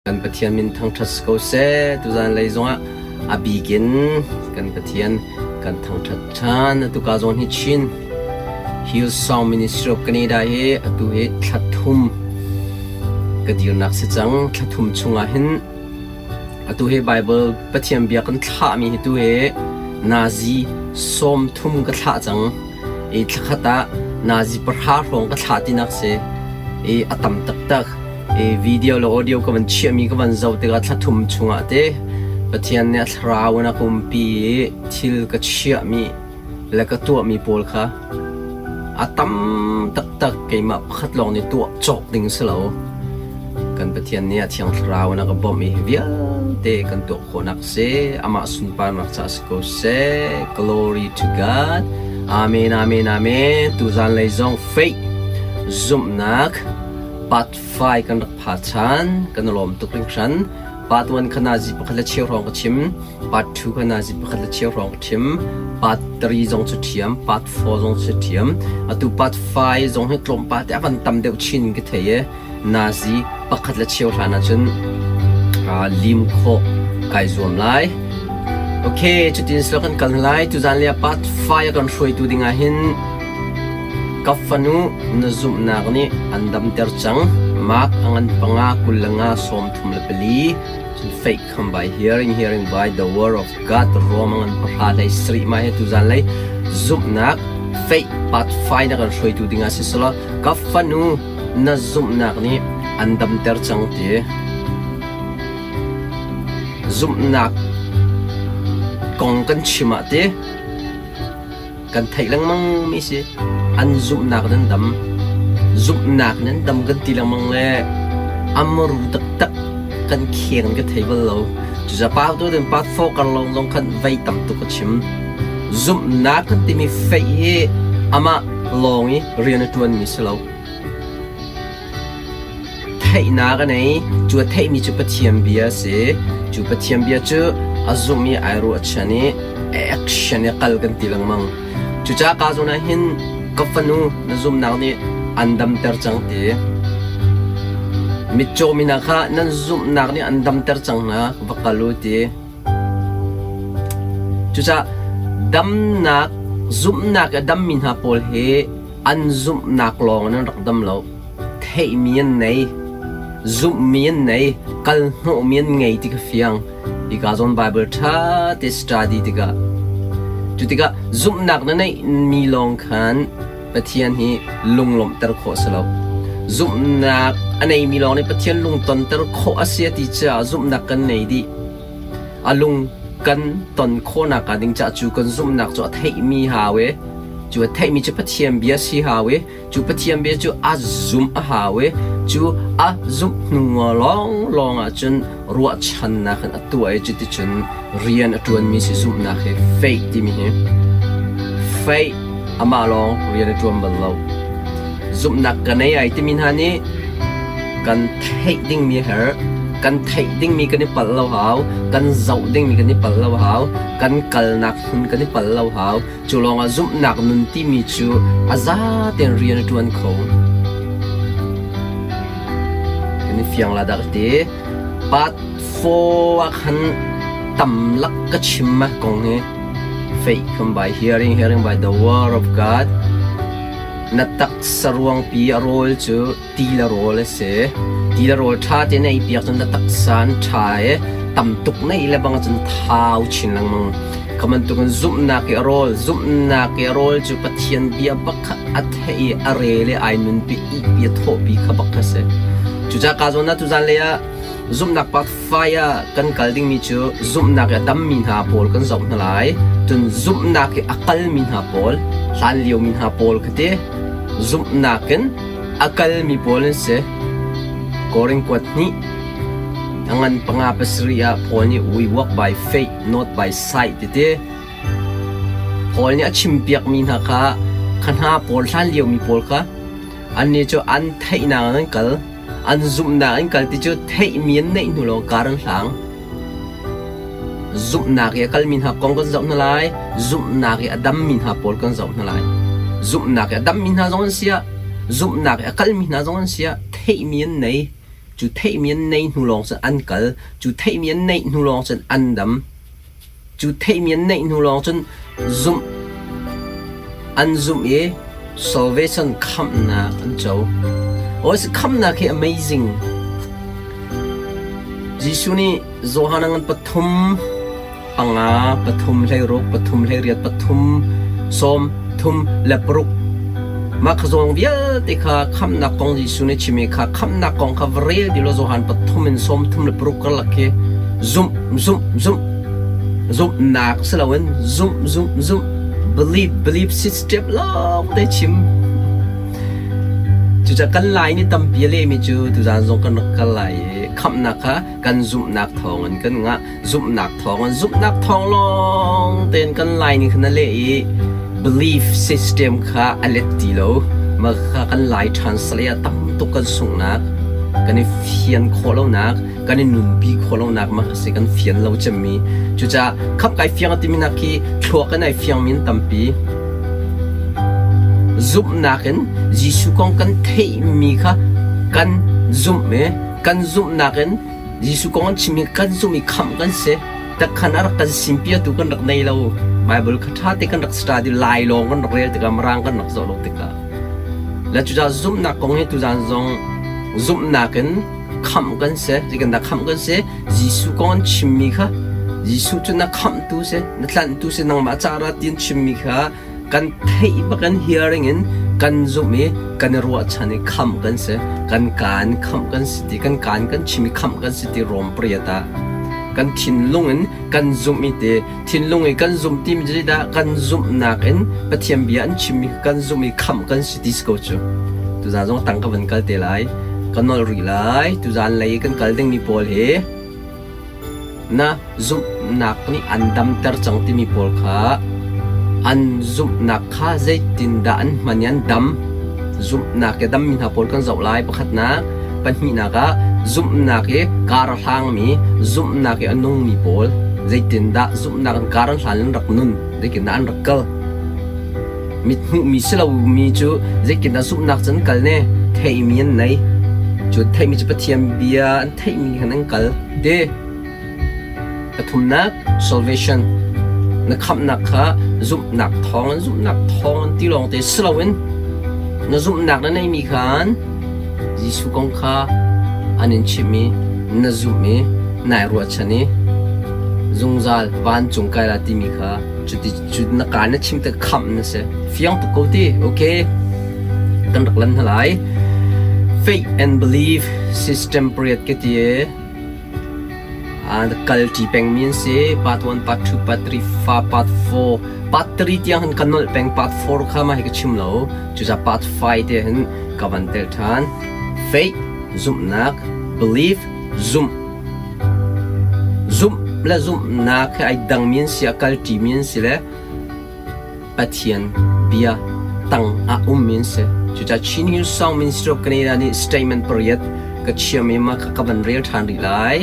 Kan Pathian min thangṭhat si ko seh. Tuzan lei zongah a bik in kan Pathian kan thangṭhat ṭhan. Atu ka zawn hi Chin Hillsong Ministry of Canada hi atu hi thla thum ka dirnak si cang. Thla thum chungah hin atu hi Bible Pathian bia kan thlahmi hi tu hi nazi 30 ka thlah cang. I thlakhat ah nazi pahra hrawng ka thlah tinak si. I a tam taktak. I video le audio ka van chiahmi ka van zoh tikah thla thum chungah te Pathian nih a thlarau in a ka umpi i thil ka chiahmi le ka tuahmi pawl kha a tam taktak keimah pakhat lawng nih tuah cawk ding si lo. Kan Pathian nih a thiang thlarau in a ka bawmh i hi vialte kan tuah khawhnak si. Amah sunparnak caah si ko seh. Glory to God. Amen, amen, amen. Tuzan lei zong faith zumhnak Part 5 kan rak pha ṭhan. Kan i lawm tuk hringhran. Part 1 kha nazi pakhat le cheu hrawng ka chim. Part 2 kha nazi pakhat le cheu hrawng ka chim. Part 3 zong cu ṭhiam. Part 4 zong cu ṭhiam. Atu part 5 zong hi tlawmpal te a van tam deuh chin in ka thei i nazi pakhat le cheu hlan ahcun lim khawh kai zuam lai. Okay, cutin silo kan kal lai. Tuzan le part 5 a kan hruaitu ding ah hin Ka fanu, na zumhnak nih an damter cang. Mark a ngan panga 25 34. Cun faith come by hearing, hearing by the word of God. Rom a ngan pahra hlei sarih mah hi tuzan lei zumhnak faith part 5 na kan hruaitu dingah si selaw ka fanu na zumhnak nih an damter cang ti. Zumhnak kong kan chim ah ti Kan theih lengmang mi si. An zumhnak nan dam. Zumhnak nan dam kan ti lengmang le amru taktak kan kheng ka thei bal lo. Cucaah pa tu din pa thaw kar lawng zong khan vei tam tuk a chim. Zumhnak kan timi faith hi amah lawng i rian a ṭuanmi si lo. Theihnak a nei. Cu a theihmi cu Pathian bia a si. Cu Pathian bia cu a zumh i ai ruahchan i action i kal kan ti lengmang. Cucaah ka zawn ah hin ka fanu na zumhnak nih an damter cang ti. Mitcaw mi hna kha nan zumhnak nih an damter cang hna va kal u ti. Cucaah damnak zumhnak i a dammi hna pawl hi an zumhnak lawng in an rak dam lo. Theihmi an nei, zumhmi an nei, kalhnawhmi an ngei ti kha fiang. Hika zawn Bible ṭha te study tikah cu tikah zumhnak na neihmi lawng khan Pathian hi lunglawmhter khawh a si lo. Zumhnak a neimi lawng nih Pathian lungtonter khawh a si a ti caah zumhnak kan nei dih. A lung kan ton khawhnak ding caah cu kan zumhnak cu a theihmi hau i cu a theihmi cu Pathian bia si hau i Cu Pathian bia cu a zumh a hau i cu a zumh hnu lawnglawng ahcun ruahchannak in a tuah i cuticun rian a ṭuanmi si zumhnak hi faith timi hi faith amah lawng rian a ṭuan bal lo. Zumhnak ka nei ai timi hna nih kan theih dingmi a herh. Kan theih dingmi kan i palh lo hau, kan zoh dingmi kan i palh lo hau, kan kalnak hmun kan i palh lo hau. Cu lawngah zumhnak nun timi cu a za tein rian a ṭuan kho. Kan i fiang la dah ka ti. Part 4 ah khan tam lak ka chim ma kong hi. Faith come by hearing, hearing by the word of God. Na taksa ruangpi a rawl cu ti le rawl a si. Ti le rawl ṭha tein na ei piak cun na taksa an ṭha i tam tuk na ei le bang cun thau chin lengmang. Kha bantukin zumhnak i a rawl, zumhnak i a rawl cu Pathian bia bak kha a theih i a rel i ai nunpi ihpi a thawhpi kha bak kha si. Cucaah ka zawn ah tuzan lei ah zumhnak part fai ah kan kal dingmi cu zumhnak i a dammi hna pawl kan zoh hna lai. Cun zumhnak i a kalmi hna pawl, hlan liomi hna pawl kha ti zumhnak in A kalmi pawl an si. Korin kuat hnih a ngan panga pasarih ah Paul nih we walk by faith not by sight titi Paul nih a chimpiakmi hna kha kha hna pawl hlan liomi pawl kha annih cu an theihnak in an kal an zumhnak in kal ti cu theihmi an neih hnu lawng kar an hlang. Zumhnak i a kalmi hna kong kan zoh hna lai. Zumhnak i a dammi hna pawl kan zoh hna lai. Zumhnak i a dammi hna zong an si ah, zumhnak i a kalmi hna zong an si ah, theihmi an nei. Cu theihmi an neih hnu lawng cun an kal. Cu theihmi an neih hnu lawng cun an dam. Cu theihmi an neih hnu lawng cun zumh an zumh i salvation khamhnak an co. Aw khamhnak hi amazing. Jesuh nih Johan a ngan pathum panga, pathum hleiruk, pathum hleiriat, pathum sawm, thum le paruk. Mah kha zawng vialte kha khamhnak kong Jesuh nih chim i kha khamhnak kong kha va rel ti law Johan pathum in sawm thum le paruk karlak khi zumh, zumh, zumh, zumhnak si loin zumh, zumh, zumh, believe, believe system lawng te chim. Cucaah kan Lai nih tampi a lehmi cu tuzaan zong kan rak kal lai i khamhnak kha kan zumhnak thawngin kan ngah. Zumhnak thawngin zumhnak thawng lawng tein kan Lai nih khan a leh i belief system kha a let ti lo. Mah kha kan Lai translate ah tam tuk kan sunghnak, kan i fian khawh lonak, kan i nunpi khawh lonak mah kha si kan fian lo cemmi. Cucaah khap kai fiang a timi nak khi thluak in ai fiangmi an tampi. Zumhnak in Jesuh kong kan theihmi kha kan zumh i kan zumhnak in Jesuh kong an chim i kan zumh i khamh kan si. Takhan a rak kan simpiatu kan rak nei lo. Bible kha ṭha te kan rak study lai lawng kan rak rel tikah Mirang kan rak zoh lo tikah. Le cucaah zumhnak kong hi tuzaan zong zumhnak in khamh kan si. Zeitindah khamh kan si? Jesuh kong an chimmi kha Jesuh cu na khamhtu si, na tlanhtu si, nangmah ca ra ti an chimmi kha kan theih bak in hearing in kan zumh i kan i ruahchan i khamh kan si. Kan kaan khamh kan si ti, kan kaan kan chim i khamh kan si ti Rom pariat ah kan thinlung in kan zumh i ti thinlung i kan zumh timi cu zeidah kan zumhnak in Pathian bia an chimmi kan zumh i khamh kan si ti si ko cu. Tuzaan zong tang ka van kal te lai. Ka nolh rih lai. Tuzaan lei i kan kal dingmi pawl hi na zumhnak nih an damter cang timi pawl kha an zumhnak kha zeitindah an hman i an dam? Zumhnak i dammi hna pawl kan zoh lai. Pakhatnak, pahnihnak ah zumhnak i kar a hlangmi, zumhnak i a nungmi pawl zeitindah zumhnak in kar an hlan in rak nun, zeitindah an rak kal? Mit hmuhmi si lomi cu zeitindah zumhnak cun kal ne? Theihmi an nei. Cu theihmi cu Pathian bia an theihmi khan an kal. Ti. Pathumnak, salvation. Na khamhnak kha zumhnak thawngin zumhnak thawngin ti lawngte si loin na zumhnak na neimi khan Jesuh kong kha an in chimh i na zumh i nai ruahchan i zungzal vancung kai la timi kha cuti cu na kaa na chim tik khamh na si. Fiang tuk ko ti. Okay. Kan rak lan hna lai. Faith and belief system pariat ka ti i Kal ṭi pengmi an si. Part 1, part 2, part 3, part 4. Part 3 tiang hin ka nolh peng. Part 4 kha mah hi ka chim lo. Cucaah part 5 te hin ka van tel ṭhan. Faith, zumhnak, belief, zumh. Zumh le zumhnak hi ai dangmi an si, a kal ṭimi an si le Pathian bia tang ah ummi an si. Cucaah Chin Hill Song Ministry of Canada nih statement pariat ka chiami ma kha ka van rel ṭhan rih lai.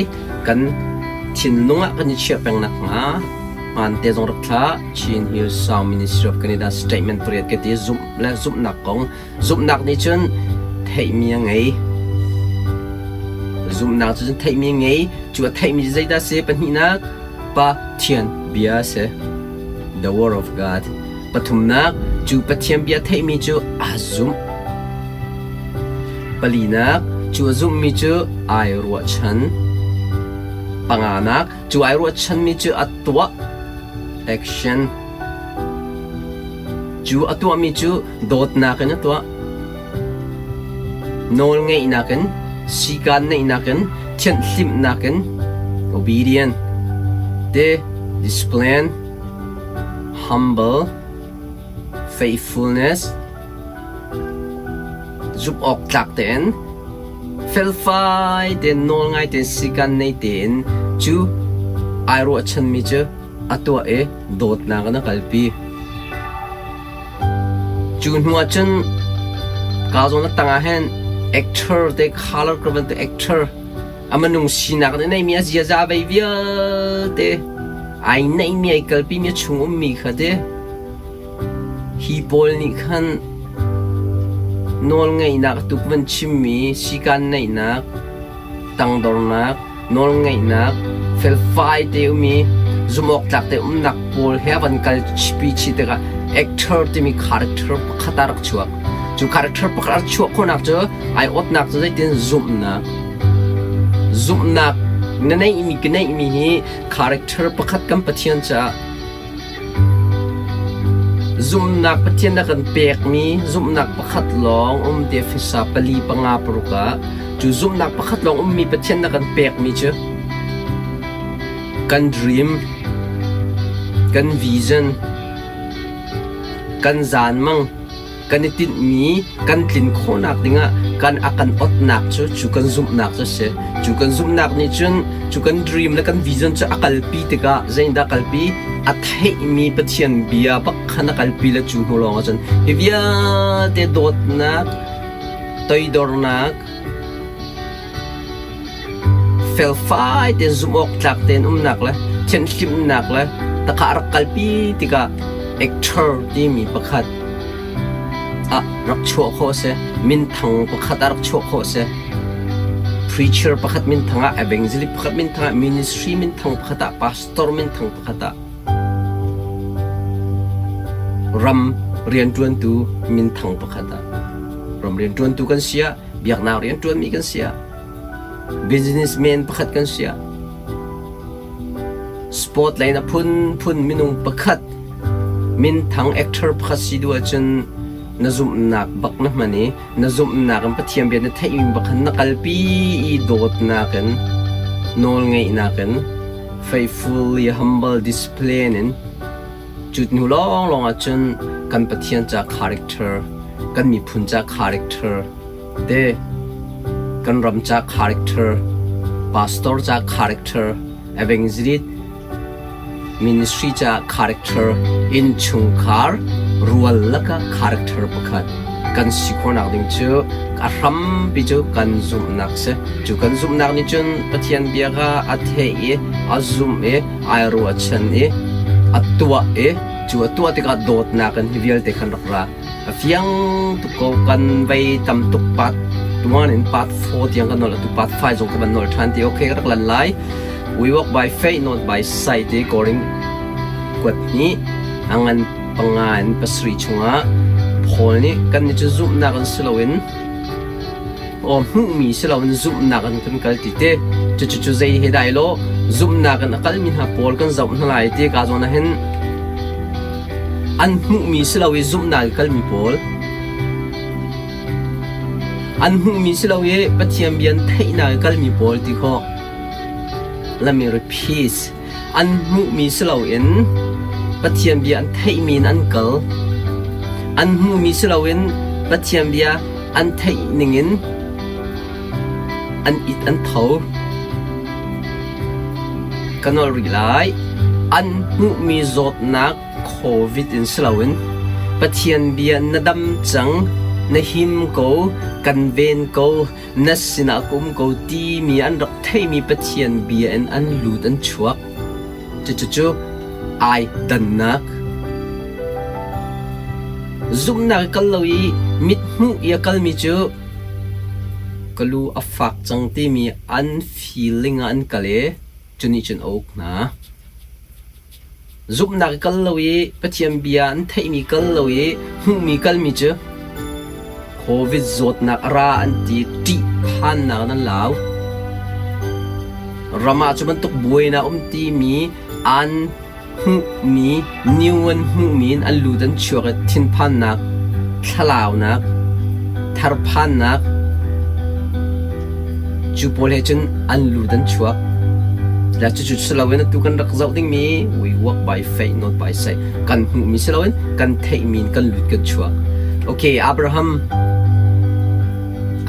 Kan thinlung ah kan i chiah peng nakhnga hmaan te zong rak thlah. Chin Hill Song Ministry of Canada statement pariat ka ti zumh le zumhnak kong. Zumhnak nih cun theihmi a ngei. Zumhnak cu cun theihmi a ngei. Cu a theihmi cu zeidah a si? Pahnihnak, Pathian bia a si. The Word of God. Pathumnak, cu Pathian bia theihmi cu aa zumh. Palinak, cu a zumhmi cu ai ruahchan. Panganak, cu ai ruahchanmi cu a tuah. Action. Cu a tuahmi cu dawtnak in a tuah. Nawlngeihnak in, sikaan neihnak in, thianhhlimhnak in, obedient, te, discipline, humble, faithfulness, zumh awk tlak tein, felfai tein, nawlngai tein, sikaan nei tein cu ai ruahchanmi cu a tuah i dawtnak in a kalpi. Cu hnu ah cun kaa zawn a tang ah hin actor te color ka bantuk actor a minung sinak nih neihmi a ziaza vei vialte ai neihmi ai kalpimi a chung ummi kha ti hi pawl nih khan nawlngeihnak tuk van chimmi sikaan neihnak. Tangdornak, nawlngaihnak, felfai te um i zumhawktlak te umnak pawl he a van kal pi chih tikah actor timi character pakhat ah rak chuak. Cu character pakhat a rak chuah khawhnak cu ai awtnak cu zeitin zumhnak. Zumhnak na neihmi ka neihmi hi character pakhat kan Pathian caah Zumhnak Pathian a kan pekmi zumhnak pakhat lawng um ti Efesa pali panga paruk ah cu zumhnak pakhat lawng ummi Pathian na kan pekmi cu kan dream, kan vision, kan zanmang, kan i tinhmi kan tlin khawhnak dingah kan a kan otnak cu cu kan zumhnak cu a si. Cu kan zumhnak nih cun cu kan dream le kan vision cu a kalpi tikah zeidah kalpi a theihmi Pathian bia bak khan a kalpi le cu hnu lawng ahcun hi vialte dawtnak, toidornak, felfai tein zumh awk tlak tein umnak le thianhhlimhnak le takha a rak kalpi tikah actor timi pakhat ah rak chuah khawh a si. Minthang pakhat ah rak chuah khawh a si. Preacher pakhat minthang ah, evangelist pakhat minthang ah, ministry minthang pakhat ah, pastor minthang pakhat ah, ram rianṭuantu minthang pakhat ah, ram rianṭuantu kan si ah, biaknak rianṭuanmi kan si ah, businessman pakhat kan si ah, sport lei in a phunphun minung pakhat minthang actor pakhat si duh ahcun na zumhnak bak na hman i na zumhnak in Pathian bia na theihmi bak khan na kalpi i dawtnak in nawlngeihnak in faithfully humble discipline in Cu hnu lawnglawng ahcun kan Pathian ca character, kan miphun ca character te, kan ram ca character, pastor ca character, evangelist ministry ca character, innchungkhar rual lakah character pakhat kan si khawhnak ding cu a hrampi cu kan zumhnak si. Cu kan zumhnak nih cun Pathian bia kha a theih i a zumh i ai ruahchan i a tuah i cu a tuah tikah dawtnak in hi vialte khan rak ra. A fiang tuk ko kan vei tam tuk part 1 in part 4 tiang kan nolh atu part 5 zong ka van nolh ṭhan ti okay ka rak lan lai. We walk by faith not by sight ti Korin kuat hnih a ngan panga in pasarih chungah Paul nih kan nih cu zumhnak in si loin aw hmuhmi si loin zumhnak in kan kal ti te cucu zei he dai law zumhnak in a kalmi hna pawl kan zoh hna lai ti ka zawn ah hin an hmuhmi si lo i zumhnak in kalmi pawl an hmuhmi si lo i Pathian bia an theihnak i kalmi pawl ti khawh let me repeat An hmuhmi si loin Pathian bia an theihmi in an kal. An hmuhmi si loin Pathian bia an theih ningin an it an tho. Ka nolh rih lai. An hmuhmi zawtnak COVID in si loin Pathian bia na dam cang, na him ko, kan ven ko, na sinah ka um ko timi an rak theihmi Pathian bia in an lut an chuak. Cucucu ai dannak. Zumhnak i kal lo i mithmuh i a kalmi cu ka lu a fak cang timi an feeling ah an kal i cu nih cun a uk hna. Zumhnak i kal lo i Pathian bia an theihmi kal lo i hmuhmi kalmi cu COVID zawtnak a ra an ti ṭihphannak in an lau. Ram ah cu bantuk buainak um timi an hmuhmi new an hmuhmi in an lut an chuak i thinphannak, thlalaunak, therphannak cu pawl he cun an lut an chuak. La cucu si loin atu kan rak zoh dingmi we walk by faith not by sight kan hmuhmi si loin kan theihmi in kan lut kan chuak. Okay, Abraham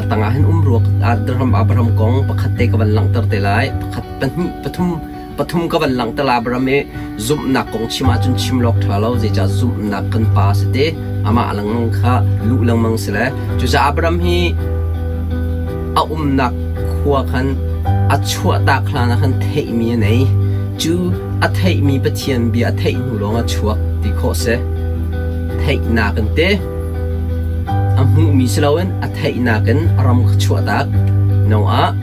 a tangah hin um ruak Abraham Abraham kong pakhat te ka van langhter te lai pakhat pahnih pathum pathum ka van langhter Abraham i zumhnak kong chim ahcun chim lawk ṭha lo zeicah zumhnak kan pa si te amah lengmang kha luh lengmang si le cucaah Abraham hi a umnak khua khan a chuahtak hlan ah khan theihmi a nei cu a theihmi Pathian bia a theih hnu lawng a chuak ti khawh si theihnak in te a hmuhmi si loin a theihnak in a ram kha chuahtak Noah.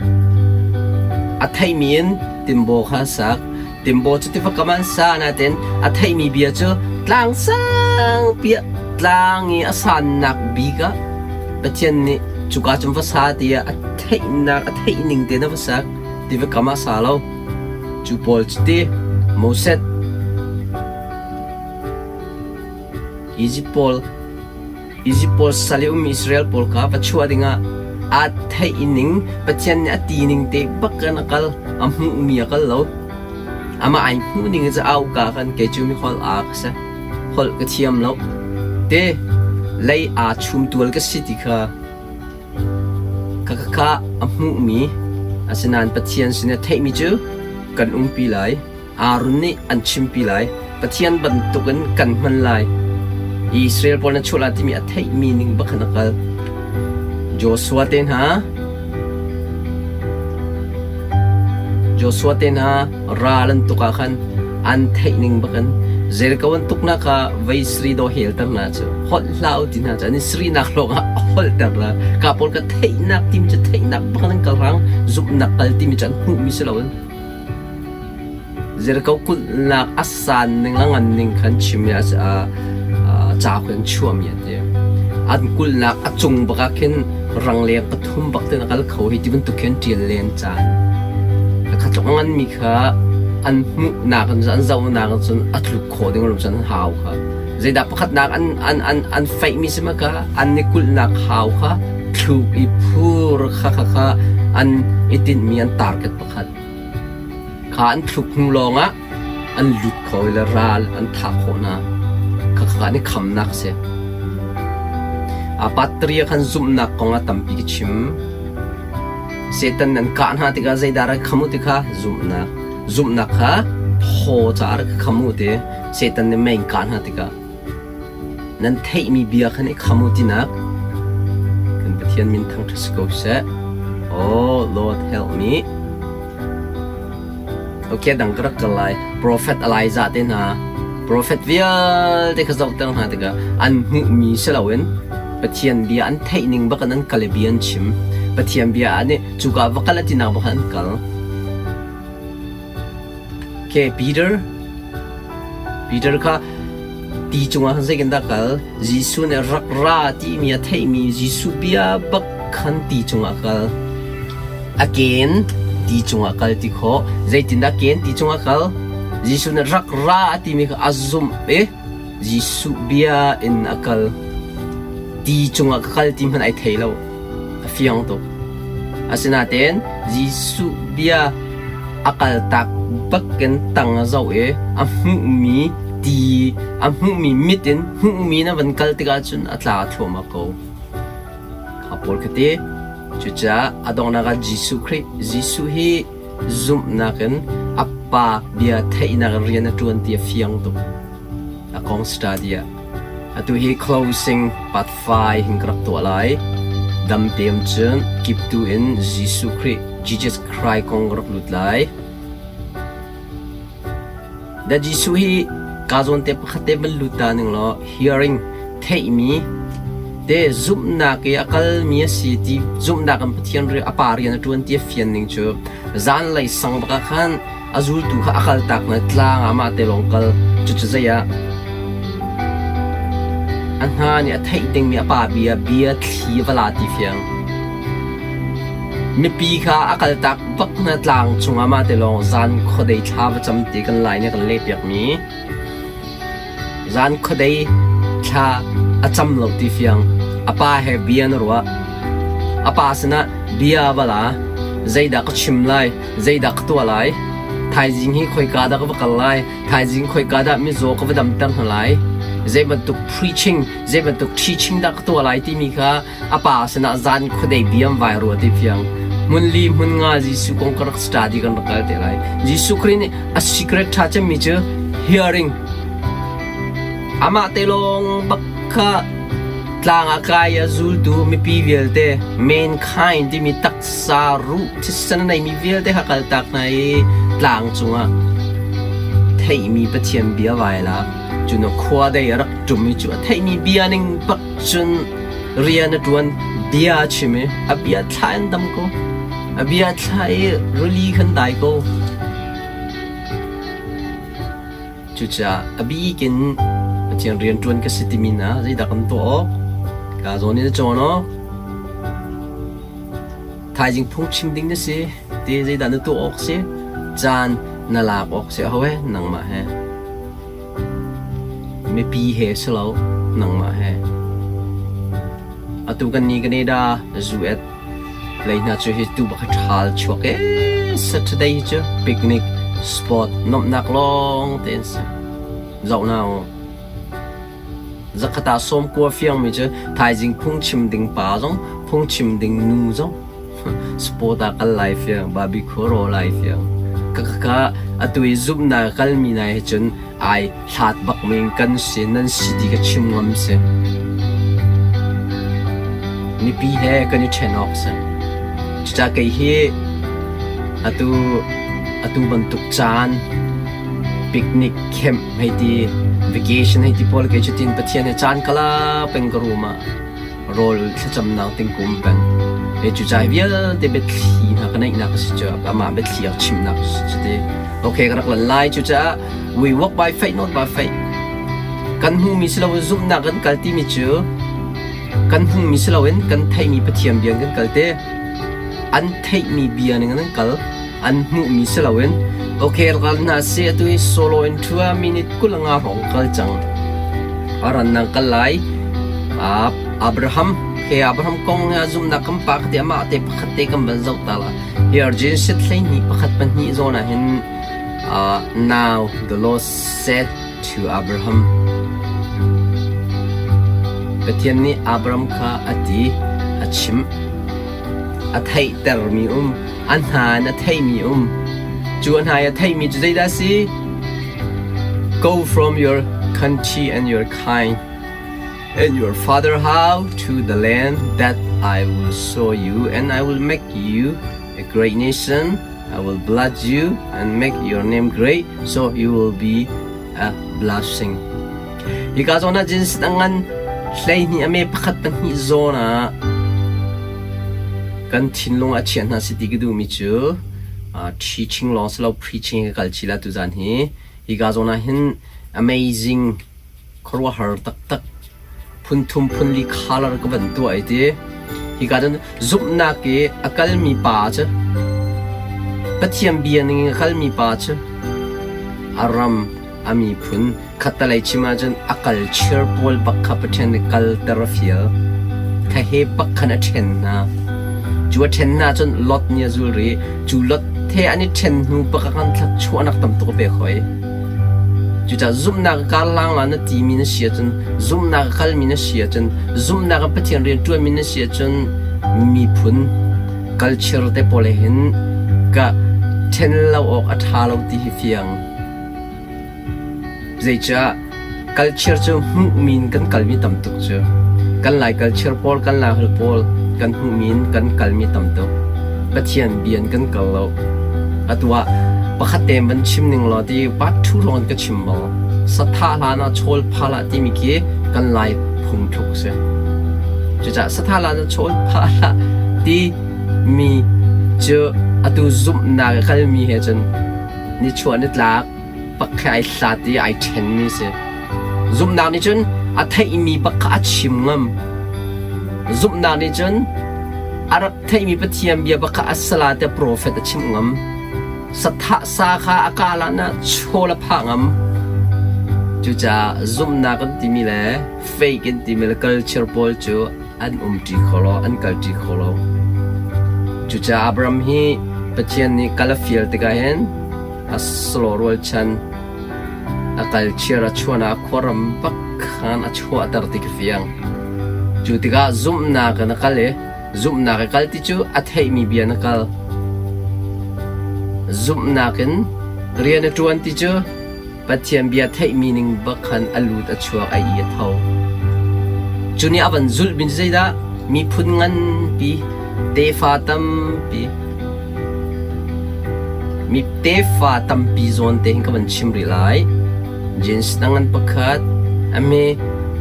theihmi in Timbo kha a sak. Timbo cu tiva kam ah an sa nain a theihmi bia cu tlang sangpi ah tlang i a sannak bik ah Pathian nih cuka cun va sa tiah a theihnak a theih ning tein a va sak. Tiva kam ah sa lo. Cu pawl cu ti Moses Izipt pawl Izipt pawl sal i ummi Israel pawl kha va chuah dingah aa theih ning Pathian nih a ti ning te bak in a kal a hmuhmi a kal lo. Amah ai hmuh ning cu au ka khan kei cu mi holh aa ka si. Holh ka thiam lo. Te lei aa chum tual ka si ti kha Khakha a hmuhmi asinain Pathian sin a theihmi cu kan umpi lai. Aaron nih an chimpi lai. Pathian bantukin kan hman lai. Israel pawl na chuah lai timi a theihmi ning bak khan a kal. Joshua te hna Joshua te hna ral an tuk ah khan an theih ning bak in Jericho an tuknak kha vei sri do helter hna cu holh hlah u ti hna cu an i srinak lawng ah holhter hna. Ka pawl ka theihnak timi cu theihnak bak in an kal rang zumhnak kal timi cu an hmuhmi si loin Jericho kulhnak a san ning a ngan ning khan chim i ca khin chuahmi an ti. An kulhnak a cung bak ah khin rangleng pathum bak ten a kal kho hi ti bantuk khin ṭial len caan. Kha tluk a nganmi kha an hmuhnak in an zohnak in cun a tluk khawh ding rum cun an hau kha. Zeidah pakhatnak an an an an feihmi si ma kha an i kulhnak hau kha thluk i phur kha kha kha an i tinhmi an target pakhat. Kha an thluk hnu lawngah an lut kho i le ral an thah khawh hna. Khakha an i khamnak a si. Patria khan zumhnak kong ah tampi ka chim. Satan nan kah hna tikah zeidah rak kham u ti kha zumhnak. Zumhnak kha thaw caah rak kham u ti. Satan nih mei in kah hna tikah nan theihmi bia khan i kham u tinak kan Pathian min thangṭhat si ko seh. Oh Lord help me. Okay, dang ka rak kal lai. Prophet Elijah te hna, prophet vialte kha zohter hna tikah an hmuhmi si loin Pathian bia an theih ning bak in an kal i bia an chim. Pathian bia ah nih cuka va kal a tinak bak an kal. Okay, Peter. Peter kha ti cungah khan zeitin dah kal? Jesuh nih rak ra timi a theihmi Jesuh bia bak khan ti cungah kal. A ken ti cungah kal ti khawh. Zeitindah ken ti cungah kal? Jesuh nih rak ra a timi kha a zumh i Jesuh bia in a kal. Ti cungah ka kal ti hmanh ai thei lo. A fiang tuk. Asinain Jesuh bia a kaltak bakin tang a zoh i a hmuhmi ti a hmuhmi mit in hmuhmi na van kal tikah cun a tla thluahmah ko. Kha pawl kha ti. Cucaah a donghnak ah Jesuh Khrih, Jesuh hi zumhnak in a Pa bia theihnak in rian a ṭuan ti a fiang tuk. A kong study ah. Atu hi closing part 5 hin ka rak tuah lai. Dam team cun kiptu in Jesuh Khrih, Jesus Christ kong ka rak lut lai. Da Jesuh hi ka zawn te pakhat te van lut ta ning law hearing theihmi te zumhnak i a kalmi a si ti zumhnak in Pathian a pa rian a ṭuan ti a fian ning cu zanlei sang bak ah khan a zultu kha a kaltak na tlang ah mah te lawng kal cucu zei ah a hna nih a theih dingmi a pa bia bia thli va la ti fiang mipi kha a kaltak bak na tlang chungah mah te lawng zan khuadei thla va cam ti kan lai nih kan leh piakmi Zan khuadei thla a cam lo ti fiang. A pa he bia na ruah. A pa sinah bia va la. Zeidah ka chim lai? Zeidah ka tuah lai? Thaizing hi khoika dah ka va kal lai? Thaizing khoika dah mizaw ka va damter hna lai? Zei bantuk preaching, zei bantuk teaching dah ka tuah lai timi kha a pa sinah zan khuadei bia an vai rua ti fiang. Hmun li hmun nga Jesuh kong ka rak study kan rak kal te lai. Jesuh Khrih nih a secret ṭha cemmi cu hearing. Amah te lawng bak kha tlang ah kai a zultu mipi vialte mankind timi taksa ruh thisen a neimi vialte kha kaltak hna i tlang cungah theihmi Pathian bia vai lak. Cun khua dei a rak ṭum i cu a theihmi bia ning bak cun rian a ṭuan, bia a chim i a bia thla in dam ko. A bia thla i rili khan dai ko. Cucaah a bik in Pathian rianṭuan ka si timi hna zeidah kan tuah awk? Ka zawn in a cawn awk. Thaizing phungchim ding na si ti zeidah na tuah awk si? Caan na lak awk si aho he? Nangmah he. Mipi he si lo, nangmah he. Atu kan ni Canada zu et lei hna cu hi tu bak hi ṭhal chuak ee Saturday hi cu picnic spot nuamhnak lawng te an si. Zoh na u. Zakhat ah sawmkua fiangmi cu thaizing phungchim ding pa zong phungchim ding nu zong sport ah kal lai fiang barbecue raw lai fiang. Ka atu i zumhnak kalmi nai he cun ai hlat bak men kan si nan si ti ka chim ngam si. Mipi he kan i ṭhen awk si. Cucaah kei hi atu atu bantuk caan picnic camp hei ti vacation hei ti pawl kei cu tin Pathian he caan kala peng ka room ah rawl thlacamnak tingkum peng. He cucaah hi vialte biathli hna ka neihnak a si cu amah biathli a chimnak a si cu ti. Okay ka rak lan lai cucaah we walk by faith not by faith. Kan hmuhmi si loin zumhnak kan kal timi cu kan hmuhmi si loin kan theihmi Pathian bia in kan kal te. An theihmi bia ning in an kal. An hmuhmi si loin okay ral hna si atu hi solo in thua minute 20 nga hrawng kal cang. A rannak kal lai. Abraham he Abraham kong he zumhnak kan pa ka ti amah te pakhat te kan van zoh ta la. Hi Arjun sit 12 pakhat pahnih zawn ah hin now the Lord said to Abraham Pathian nih Abraham kha a ti a chimh a theihtermi um a hna in a theihmi um cu a hna i a theihmi cu zeidah a si Go from your country and your kind and your father house to the land that I will show you, and I will make you a great nation. I will bless you and make your name great, so you will be a blessing. Hika zawn ah Genesis a ngan 12 a me pakhat pahnih zawn ah kan thinlung a chiah hna si ti ka duhmi cu teaching lawng si lo preaching ka kal chih la tuzan hi hika zawn ah hin amazing khuaruahhar taktak phunthum phunli color ka van tuah ai ti. Hika cun zumhnak i a kalmi pa cu Pathian bia ning in a kalmi pa cu a ram a miphun khattalei chim ahcun a kalchir pawl bak kha Pathian nih kalter a fial. Kha he bak khan a ṭhen hna. Cu a ṭhen hna cun Lot nih a zul rih. Cu Lot he an i ṭhen hnu bak ah khan thluachuahnak tam tuk a pek hoi. Cucaah zumhnak a karhlang la na timi na si ahcun, zumhnak a kalmi na si ahcun, zumhnak in Pathian rian ṭuanmi na si ahcun miphun culture te pawl he hin ka ṭhen lo awk a ṭha lo ti hi fiang. Zeicah culture cu hmuhmi in kan kalmi tam tuk cu. Kan Lai culture pawl, kan Lai holh pawl kan hmuhmi in kan kalmi tam tuk. Pathian bia in kan kal lo. Atu ah pakhat te van chim ning law ti part 2 lawng in ka chim bal. Satha hlan ah chawl phal ah timi khi kan Lai phungthluk si. Cucaah satha hlan ah chawl phal ah ti mi cu atu zumhnak i kalmi he cun nichuah nitlak bak khi ai hlat i ai ṭhenmi si. Zumhnak nih cun a theihmi bak kha a chim ngam. Zumhnak nih cun a rak theihmi Pathian bia bak kha a sala te profet a chimh ngam. Sathah sa kha a kala na chawl a phah ngam. Cucaah zumhnak kan timi le fake in timi le culture pawl cu an umṭi kho lo, an kalṭi kho lo. Cucaah Abraham hi Pathian nih kal a fial tikah hin a sawlaw rualchan a kalchir a chuan ah khuaram bak khan a chuahter ti ka fiang. Cu tikah zumhnak in a kal i zumhnak i kal ti cu a theihmi bia na kal. Zumhnak in rian a ṭuan ti cu Pathian bia theihmi ning bak khan a lut a chuak a i a tho. Cu nih a van zulh mi zeidah miphun nganpi tefa tampi mi tefa tampi zawn te hin ka van chim rih lai. Jeans na ngan pakhat a me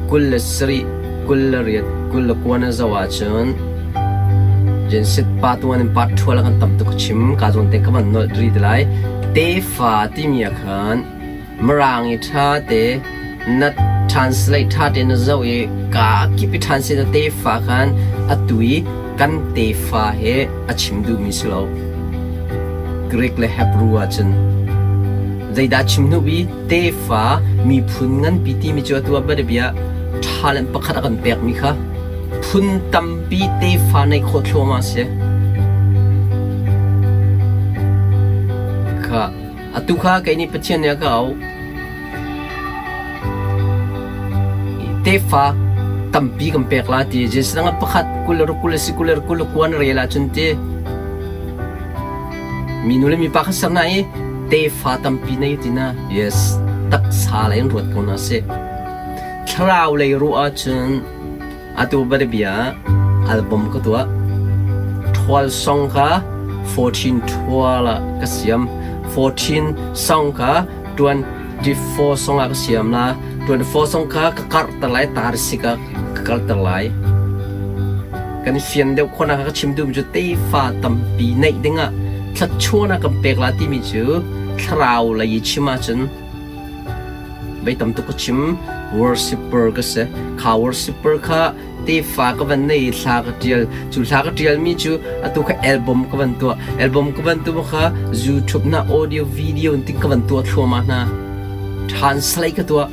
27 28 29 na zoh ahcun. Genset part 1 in part 2 la kan tam tuk chim ka zawn te ka van nolh ri te lai. Tefa timi ah khan Mirang i ṭha te na translate ṭha te na zoh i ka kip i translate na tefa khan atu i kan tefa he a chim duhmi si lo. Greek le Hebrew ahcun zeidah chim hnu bi tefa miphun nganpi timi cu atu ah bianabia talent pakhat a kan pekmi kha phun tampi tefa nei khawh thluahmah a si. Kha atu kha kei nih Pathian nih a ka auh. Tefa tampi kan pek la ti Jesuh dang pakhat 20 kul si 20 20 kuan rel ahcun ti Minu le mipa kha ser na i tefa tampi nei ti na yes taksa lei in ruat ko hna sih. Thlarau lei ruah ahcun atu bia album ka tuah. Ṭhual song kha 14 ṭhual ah ka siam. 14 song kha 24 song ah ka siam la. 24 song kha ka karhter lai tar sik ah ka kalter lai. Kan fian deuh khawhnak ka chim duhmi cu tefa tampi neih dingah thluachuahnak kan pek la timi cu thlarau lei i chim ahcun vei tam tuk ka chim. Worshipper ka si. Kha worshipper kha tefa ka van nei i thla ka ṭial. Cu thla ka ṭialmi cu atu kha album ka van tuah. Album ka van tuah kha YouTube na audio video in ting ka van tuah thluahmah hna. Translate ka tuah.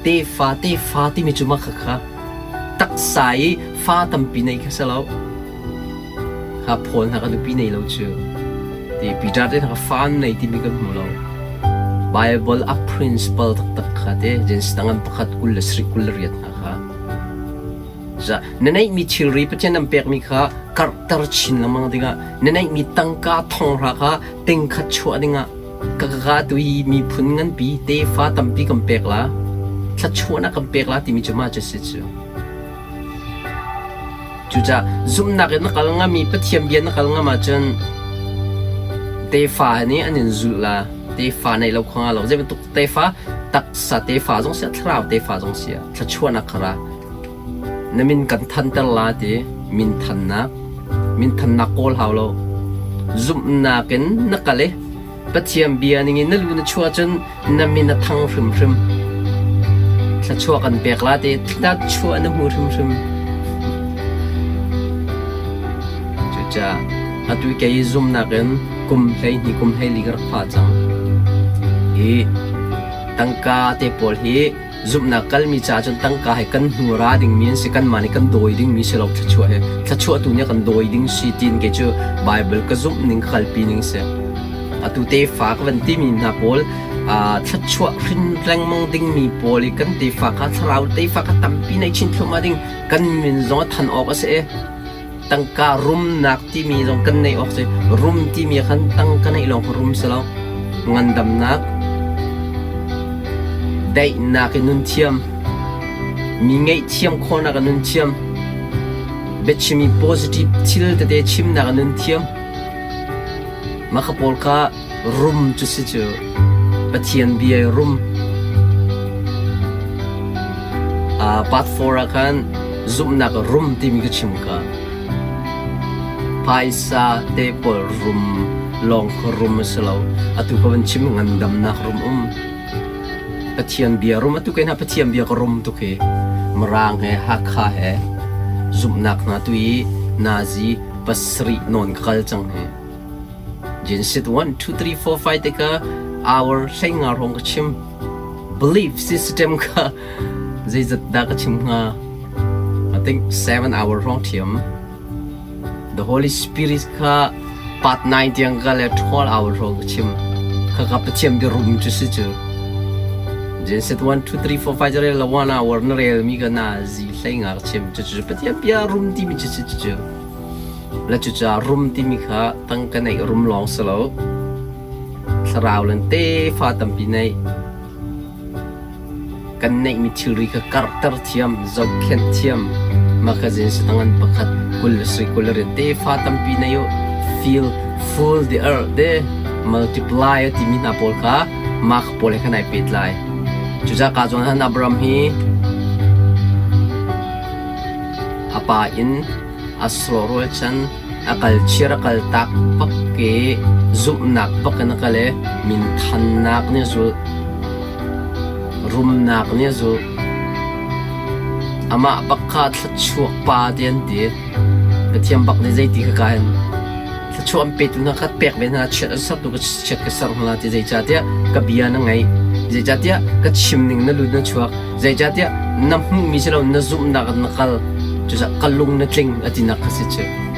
Tefa tefa timi cu mah khakha taksa i fa tampi nei kha si lo. Kha Paul hna ka nupi nei lo cu. Ti Peter te hna ka fa nei timi kan hmu lo. Bible a principle taktak kha te Genesis dang an pakhat 27 28 hna kha. Za na neihmi thilri Pathian an pekmi kha karhter chin lengmang dingah na neihmi tangka thonghra kha tingkhat chuah dingah Ka ka tu hi miphun nganpi tefa tampi kan pek la, thluachuahnak kan pek la timi cu mah cu si cu. Cucaah zumhnak in na kal ngam i Pathian bia na kal ngam ahcun tefa nih an in zulh la. Tefa nei lo kha lo. Zei bantuk tefa taksa tefa zong si thlarau tefa zong si thluachuahnak kha ra. Na min kan thanter la ti min thannak min thannak kawl hau lo. Zumhnak in na kal i Pathian bia ningin na lu na chuah cun na min a thang hrimhrim. Thluachuah kan pek la ti thluachuah na hmu hrimhrim. Cucaah atu kei zumnak in kum 12 kum 14 ka rak pha cang. Hi tangka te pawl hi zumhnak kalmi caah cun tangka he kan hnu ra dingmi an si kanmah nih kan dawi dingmi si lo thluachuah he thluachuah tu nih kan dawi ding si tiin kei cu Bible ka zumh ning ka kalpi ning si atu tefa ka van timi hna pawl thluachuah hrin lengmang dingmi pawl i kan tefa kha thlarau tefa kha tampi nei chin thluahmah ding kan min zong a than awk a si i tangka rumnak timi zong kan neih awk si rum timi khan tangka neih lawng kha rum si lo ngandamnak daihnak in nun thiam mi ngaihthiam khawhnak in nun thiam biachimi positive thil tete chimnak in nun thiam mah kha pawl kha rum cu si cu Pathian bia rum part 4 ah khan zumhnak rum timi ka chim ka phaisa te pawl rum lawng kha rum a si lo atu ka van chim ngandamnak rum um Pathian bia rum atu kai hna Pathian bia ka rum tuk hi Mirang he Hakha he zumhnak hna tu i nazi pasarih nawn ka kal cang hi Genset 1, 2, 3, 4, 5 te ka hour 15 hrawng ka chim. Belief system kha zeizat dah ka chim hnga? I think 7 hour hrawng thiam. The Holy Spirit kha part 9 tiang ka le 12 hour hrawng ka chim. Kha ka Pathian biarum cu si cu. Genset 1, 2, 3, 4, 5 rel la 1 hour na rel mi ka na zi hlei nga ka chim. Cucu Pathian bia rum timi cu si cu. Le cucaah rum timi kha tangka neih rum lawng si lo. Thlarau len tefa tampi neih. Kan neihmi thilri kha karhter thiam, zohkhenh thiam. Mah kha Genesis tangan pakhat 20 le sarih 20 riat tefa tampi nei u. Fill full the earth de multiply a timi hna pawl kha mah kha pawl he khan ai pehtlai. Cucaah ka zawn han Abraham hi a pa in a sawh rualchan. A kal chiar a kal tak bak i zumhnak bak in a kal i minthannak nih a zulh. Rumnak nih a zulh. Amah bak kha thluachuak pa ti an ti. Pathian bak nih zeiti ka ka in thluachuah an petu hna kha pek ve hna chiat an sertu ka chiat ka ser hna ti zeicahtiah ka bia na ngaih zeicahtiah ka chim ning na lut na chuak zeicahtiah na hmuhmi si lo na zumhnak in na kal cucaah ka lung na tling a tinak kha si cu.